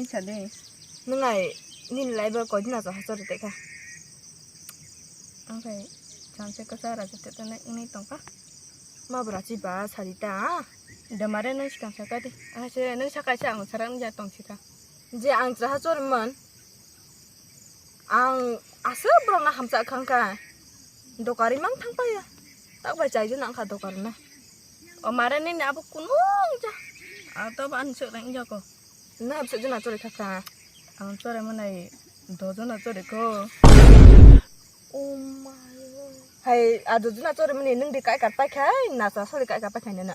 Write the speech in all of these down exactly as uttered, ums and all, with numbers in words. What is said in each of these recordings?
Sadi. Nwngai nini lai bo koi dina jaha chori tei kha. Ang khai chance kwchara jete tene wngwi tongkha. Ma bwra chi ba sari ta. Demare nang sikang saka di. Ang se nang saka se ang sarak nja tong sika. Je ang jaha chori man. Ang aswk borokno hamchak kha wngkha. Dokari mang thang paya. Tak bai chai jana wngkha dokar na. O mare nini abo kunung ja. A to ban se reng jako. Na bwswk jona chori kha kha. Ang chore manai do jona chori ko. Oh my. Hai a do jona chori mani nung di kai kar pai khai na sa sori kai kar pai khai na.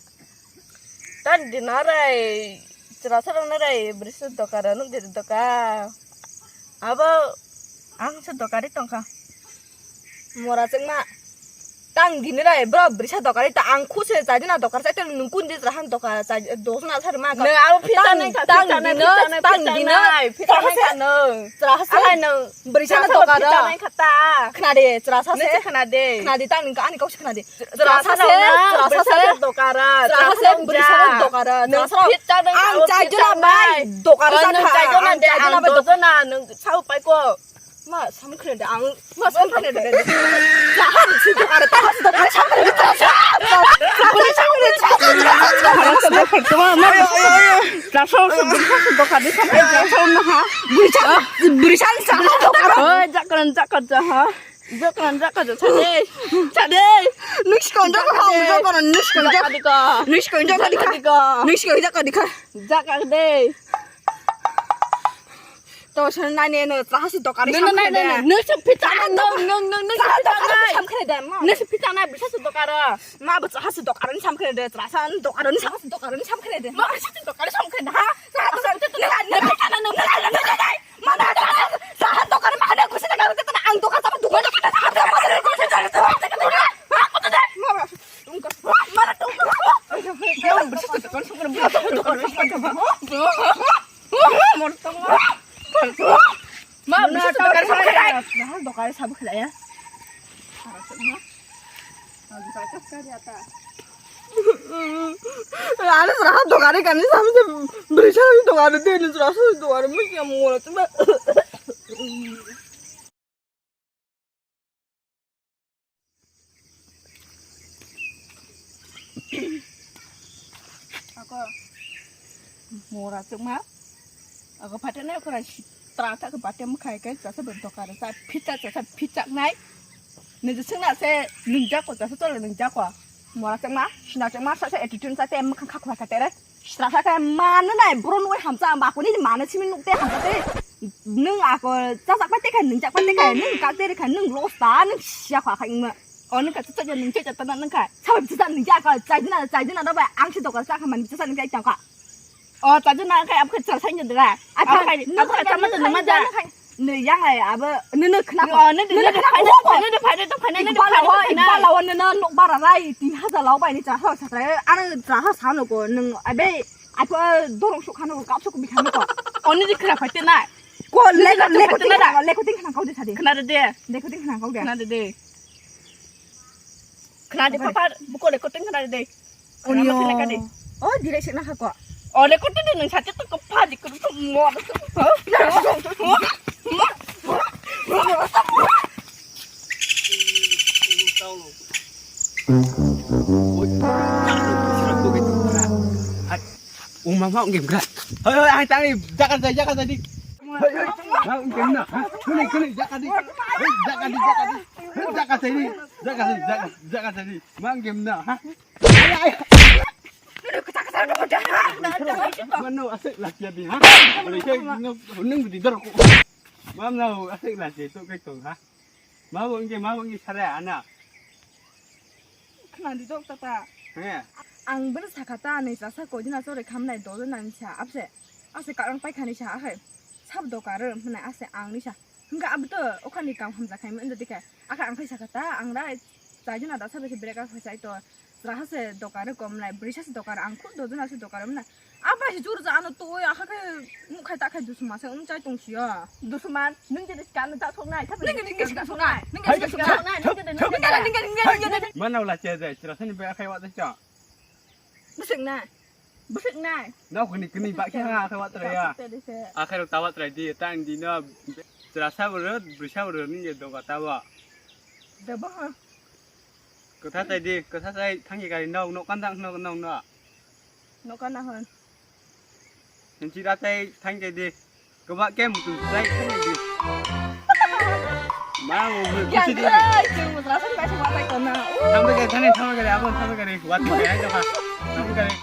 Tan di na rai chwra sa rok na rai bwrwi sa doka ra nuk di doka. Abo ang sa doka ri tong kha. Mora chwngma. Tang dini rai bro brisa dokari ta ang khuse chai dina dokar chai tang nung kun di rahan dokar chai dosna sar ma ka. Nung abo pita nai kha, tang pita nai, dino, pita nai, tang pita dino, nai, pita nai kha nung. Chra hase. Ahai nung. Brisa na dokar. Pita nai kha ta. Khna de, chra hase. Nung khna de. Khna de tang nung ani kok khna de. Chra hase, chra hase dokar. Chra hase brisa na dokar. Nung pita nai ang chai dina mai dokar sa kha. Chai dina de ang dosna nung sau pai ko. Ma, sam khre da ang, ma, sam khre da. Jahan si dokar, ta si dokar, sam khre da. Bwrwi sam khre da. Tama, ma. Jaso, jaso dokar di sam khre da. Jaso na ha. Bwrwi sam, bwrwi sam, sam dokar. Oh, jakran, jakar, jaha. Jakran, jakar, jaha. Chade. Chade. Nuskon jakar, nuskon jakar, nuskon jakar. Nuskon jakar. Nuskon jakar. Jakar de. To sir nai ne no traha si dokari sam khade. No no no no no se pita no no no no se pita nai. No se pita nai bisa se dokara. Ma bo traha si dokara ni sam khade traha san dokara ni sam dokara ni sam khade. Ma bisa se dokara sam khade ha. Traha to san to na na pita no no no no no. Ma na traha dokara ma na kusi na ka ang dokara sama dokara. Ma na tungka. Ma na tungka. Ma, bisa tu kan sungkar, bisa tu kan sungkar. Ma, bisa tu kan sungkar. Nah, dokar sabu khlaiya. Ada serah dokar kan ni sama je berisa dokar de ni serah dokar mesti yang mau coba. Ako mora chukma. Ako phatenai okora sitra ta ke bate mukhai ke jasa be dokar sa phita jasa phita nai. Ni jising na se ningjako jasa cholo ningjako. Mora chukma, sina chukma sa se attitude sa te mukhang khakwa ka tere. Srasa khe mano nai bro nui hamsa ba kuni mano simi nuk te hamsa te. Nung ako chajak pa te khe nung jak pa te khe nung kak te khe nung los ta nung sia kha kha ingma. O nung ka chajak nung chajak ta nung kha. Sa chajak nung jak ka chai dina chai dina da ba ang si dokar sa kha man chajak nung chai tang kha. O chajak nung kha ab khe chajak sai nung da. Ab kha nung kha chama nung ma ja. Nui yang ai abo nui nui khna ko. Nui nui khna ko. Nui nui phai de to phai nui nui phai de. Bala wa nui nui nok bara rai tin hajar lau bai ni cha ha sa kre. Ano cha ha sa no ko nung abe apo dorong sok khano ko kap sok bi khano ko. Oni di khna phai te nai. Ko le ko le ko tin khna ko de sa de. Khna de de. Le ko tin khna ko de. Khna de de. Khna de papa buko le ko tin khna de de. Onyo. Khna ma thele ka de. O dire se na ha ko. O le ko tin nang sa te to ko pha di ko to mo. Uma ma ngi bra. Hoi hoi ai tang ni jakar jai jakar jai di. Hoi hoi. Ma ngi na. Kuni kuni jakar di. Hoi jakar di jakar di. Hoi jakar jai di. Jakar jai jakar jai di. Ma ngi na ha. Ai ai. Mano asik lah dia di ha. Boleh ke nung di dor ko. Mam na asik lah dia tu kai tong ha. Ma bo ngi ma bo ngi sare ana. Khna di dok tata. He. Ang bini sakha ta ni jasa ko dina chore khamnai do nang sa abse. Ase karang pai khani sa akhai. Sab dokar hwnai ase ang ni sa. Hingka abto okhani kam hamja khai mendo dikha. Akha ang khai sakha ta ang da chai dina da sabe break up sai to. Traha se dokar kom nai brisa se dokar ang khud do jona se dokar mna. Aba hi jur ja ano to ya kha khai muk khai ta khai dusuma se um chai tong sia. Dusuma nung je diska no ta sok nai. Nung je diska sok nai. Nung je diska sok nai. Nung je diska sok nai. Mana ulah cai dai traha ni be akhai wa dai cha. Bising nai. Bwswk nai. Nok hwnwi kwnwi bakhe ha, akhe watrai ya. Tadi se. Akhe rok ta watrai di, ta ang di no. Chwra sabo rw, bwrwi sabo rw, nini doga tabo. Debo ha. Kwtha chai di, kwtha chai thangki gari nok, nok kandang nok, nok, nok. Nok kana hwn. Nchi da chai thangki di. Kwbak ke mutum chai thangki di. Ma mo mo kusi di. Yang kai, chwng mo rasa kai chwng ma kai kona. Thangki gari, thangki, thangki gari, abon thangki gari, wat mo gari, ayo ha. Thangki gari.